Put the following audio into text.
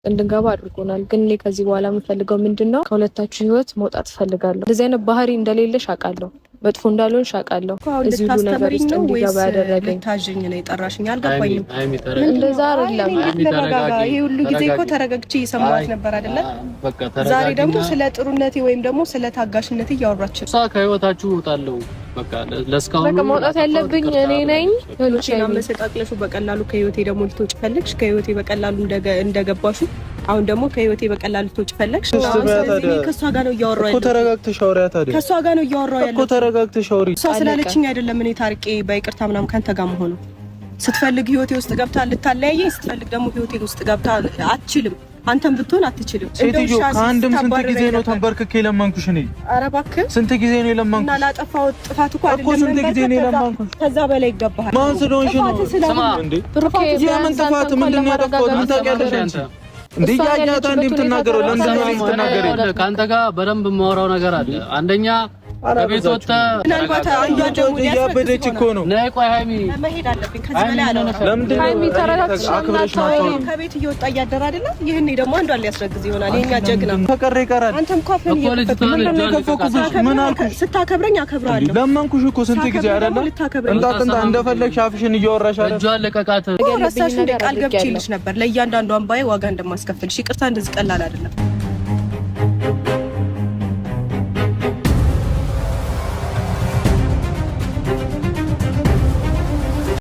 እንድንገባ አድርጎናል። ግን እኔ ከዚህ በኋላ የምፈልገው ምንድን ነው፣ ከሁለታችሁ ህይወት መውጣት እፈልጋለሁ። እንደዚህ አይነት ባህሪ እንደሌለሽ አውቃለሁ፣ መጥፎ እንዳልሆንሽ አውቃለሁ። እዚህ ሁሉ ነገር ውስጥ እንዲገባ ያደረገኝ ልታዥኝ ነው የጠራሽኝ? አልገባኝም። እንደዛ አይደለም። ይሄ ሁሉ ጊዜ እኮ ተረጋግቼ እየሰማሁት ነበር አይደለ? ዛሬ ደግሞ ስለ ጥሩነቴ ወይም ደግሞ ስለ ታጋሽነቴ እያወራች ነው። እሷ ከህይወታችሁ እወጣለሁ። በቃ ለእስካሁኑ በቃ መውጣት ያለብኝ እኔ ነኝ። አመሰቃቅለሹ በቀላሉ ከህይወቴ ደግሞ ልትወጪ ፈለግሽ። ከህይወቴ በቀላሉ እንደገባሹ አሁን ደግሞ ከህይወቴ በቀላሉ ልትወጪ ፈለግሽ። ከእሷ ጋር ነው እያወራሁ ያለሁት እኮ። ተረጋግተሽ አውሪ። ታዲያ ከእሷ ጋር ነው እያወራሁ ያለሁት እኮ። ተረጋግተሽ አውሪ። እሷ ስላለችኝ አይደለም እኔ ታርቄ በይቅርታ ምናምን ከአንተ ጋር መሆኑ። ስትፈልግ ህይወቴ ውስጥ ገብታ ልታለያየኝ፣ ስትፈልግ ደግሞ ህይወቴ ውስጥ ገብታ አትችልም። አንተም ብትሆን አትችልም። ሴትዮ ከአንድም ስንት ጊዜ ነው ተንበርክኬ የለመንኩሽ? እኔ ኧረ እባክህ ስንት ጊዜ ነው የለመንኩሽ? እና ላጠፋሁት ጥፋት እኮ አይደለም እኮ ስንት ጊዜ ነው የለመንኩሽ? ከዛ በላይ ይገባሃል። ማን ስለሆንሽ ነው እንዴ? የምን ጥፋት? ምንድን ነው ያጠፋሁት? ምን ታውቂያለሽ አንቺ? እንዴ ያያታ እንዴ የምትናገረው ለምንድን ነው የምትናገረው? ከአንተ ጋር በደንብ የማወራው ነገር አለ። አንደኛ ከቤት ወጥተህ ምናልባት አንዷ ደግሞ እያበደች እኮ ነው። ነይ ቆይ ሀይሚ መሄድ አለብኝ። ከዚህ በላይ አላወራም። ለምንድን ነው ተረጋግተሽ ከቤት እየወጣ እያደረ አይደለ? ይህኔ ደግሞ አንዷን ሊያስረግዝ ይሆናል። የኛ ጀግና ከቀረ ይቀራል። አንተም እኮ አፍህን እየከፈትክ ምንድን ነው የከፈኩብሽ? ምን አልኩሽ? ስታከብረኝ አከብረዋለሁ። ለመንኩሽ እኮ ስንት ጊዜ አይደለ? እንጣ እንደፈለግሽ አፍሽን እያወራሽ አይደል? እጇን ልቀቃት። ረሳሽ እንደ ቃል ገብቼልሽ ነበር ለእያንዳንዱ አምባዬ ዋጋ እንደማስከፍልሽ። ይቅርታ እንደዚህ ቀላል አይደለም።